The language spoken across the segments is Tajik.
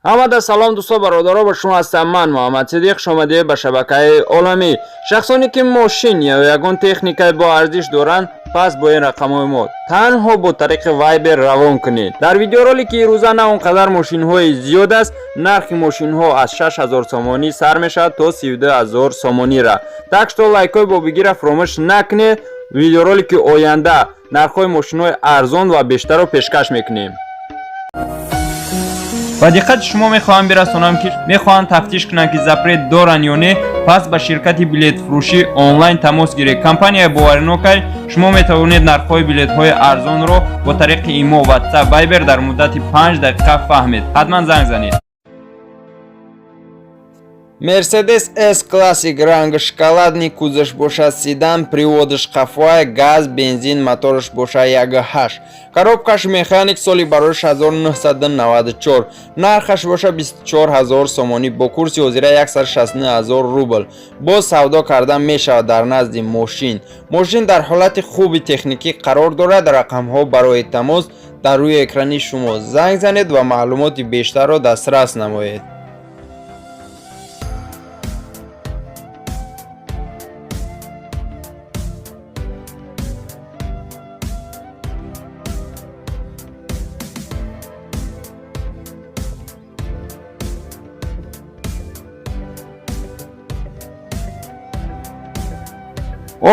Ҳамада салом, дӯсто, бародаро, ба шумо ҳастам ман, Муҳаммад Сидиқ. Шомадед ба шабакаи оламӣ. Шахсоне ки мошин ё ягон техникаи бо арзиш доранд, пас бо ин рақамҳои мо танҳо бо тариқи Вайбер равон кунед. Дар видеоролики ирӯза на он қадар мошинҳои зиёд аст. Нархи мошинҳо аз 6000 сомонӣ сар мешавад то 32 000 сомонира. Так что лайкҳои бобигира фуромӯш накунед. Видеоролики оянда нархҳои мошинҳои арзон ва бештарро пешкаш мекунем. Ба диққати шумо мехоҳам бирасонам, ки мехоҳанд тафтиш кунанд, ки запрет доранд ё не, пас ба ширкати билетфурӯшӣ онлайн тамос гиред. Компанияи боваринокай. Шумо метавонед нархҳои билетҳои арзонро бо тариқи имо, Ватсап, Вайбер дар муддати 5 дақиқа фаҳмед. Ҳатман занг занед. Мерседес С Классик, ранг шоколадный, кузовш бошад седан, приводаш қафоай, газ, бензин, мотораш бошад 1.8. Коробкаш механик, соли барош 1994. Нархаш бошад 24 000 сомонӣ, бо курси ҳозира 169 000 рубл. Боз савдо карда мешавад дар назди мошин. Мошин дар ҳолати хуби техникӣ қарор дорад. Рақамҳо барои тамос дар рӯи экрани шумо. Занг занед ва маълумоти бештарро дастрас намоед.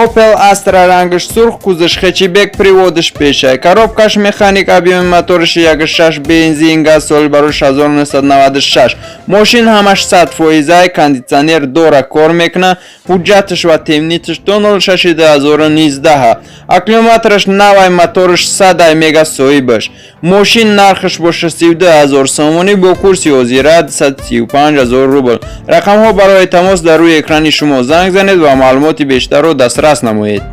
Opel Astra, рангаш сурх, кузовш хэтчбек, приводаш пешай, коробкаш механик, объеми мотораш 1.6, бензин, газ, соли барош 1996. Мошин ҳамаш 100 фоизай, кондитсионер дора, кор мекуна, ҳуҷҷаташ ва темниташ до 06 2019, аккумулятораш навай, мотораш 100 мега соҳибаш. Мошин нархаш боша 32 000 сомонӣ, бо курси ҳозира 235 000 рубл. Рақамҳо барои тамос дар рӯи экрани шумо. Занг занед ва маълумоти бештарро дастрас намоед.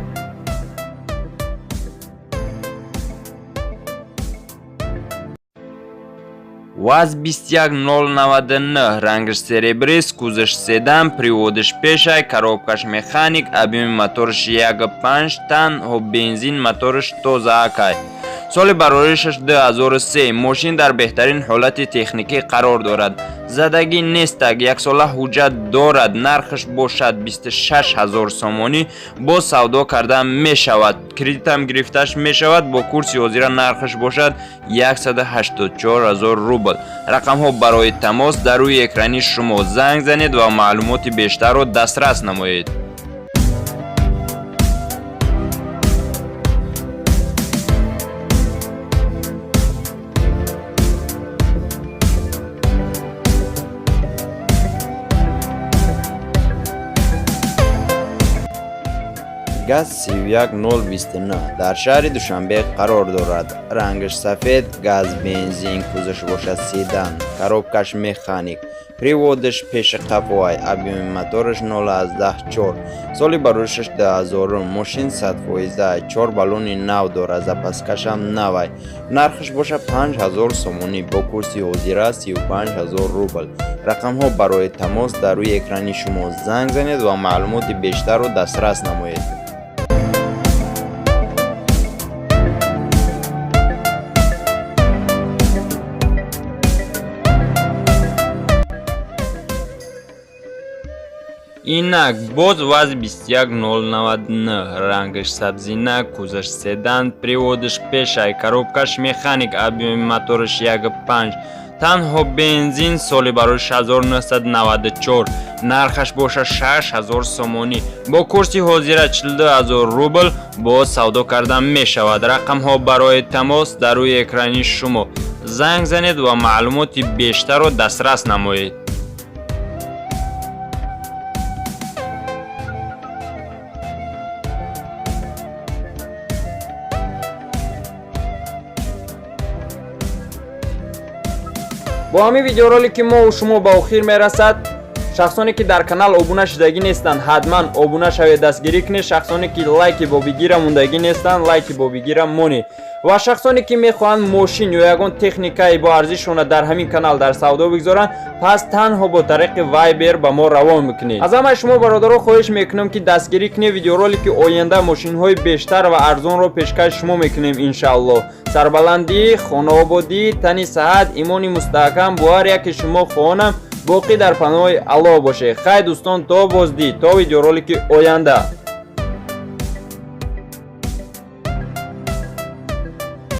ВАЗ 21099, рангаш серебрист, кузовш седан, приводаш пешай, коробкаш механик, объеми мотораш 1.5, танҳо бензин, мотораш тозаакай. Соли бароришаш 2003. Мошин дар беҳтарин ҳолати техникӣ қарор дорад. Задагӣ нестак, яксола ҳуҷҷат дорад. Нархаш бошад 26 ҳазор сомонӣ, боз савдо карда мешавад. Кредитам гирифташ мешавад. Бо курси ҳозира нархаш бошад 184 ҳазор рубл. Рақамҳо барои тамос дар рӯи экрани шумо. Занг занед ва маълумоти бештарро дастрас намоед. ГАЗ 31029 дар шаҳри Душанбе қарор дорад. Рангаш сафед, газ, бензин, кузовш бошад седан, коробкаш механик, приводаш пеши қафоай, объеми мотораш 0,4, соли бароришаш 2000. Мошин 100 фоиза, чор баллони нав дорад, запаскашам навай. Нархаш бошад 5000 сомонӣ, бо курси ҳозира 35 000 рубл. Рақамҳо барои тамос дар рӯи экрани шумо. Занг занед ва маълумоти бештарро дастрас намоед. Инак боз ВАЗ 21099, рангаш сабзина, кузовш седан, приводаш пешай, коробкаш механик, объеми мотораш 1.5, танҳо бензин, соли барои 1994. Нархаш бошад 6000 сомонӣ, бо курси ҳозира 42 000 рубл, боз савдо карда мешавад. Рақамҳо барои тамос дар рӯи экрани шумо. Занг занед ва маълумоти бештарро дастрас намоед. Бо ҳамин видеоролики мо шумо ба охир мерасад. Шахсоне, ки дар канал обуна шудагӣ нестанд, ҳатман обуна шавед, дастгирӣ кунед. Шахсоне, ки лайки бобигира мондагӣ нестанд, лайки бобигира монед. Ва шахсоне, ки мехоҳанд мошин ё ягон техникаи бо арзишона дар ҳамин канал дар савдо бигзоранд, пас танҳо бо тариқи Вайбер ба мо равон мекунед. Аз ҳамаи шумо, бародаро, хоҳиш мекунам, ки дастгирӣ кунед видеоролики оянда. Мошинҳои бештар ва арзонро пешкаши шумо мекунем, иншааллоҳ. Сарбаландӣ, хонаободӣ, тани саҳат, имони мустаҳкам бо ҳар яке шумо хоҳонам. Боқӣ дар паноҳи Аллоҳ бошед. Хай, дӯстон, то боздид, то видеоролики оянда.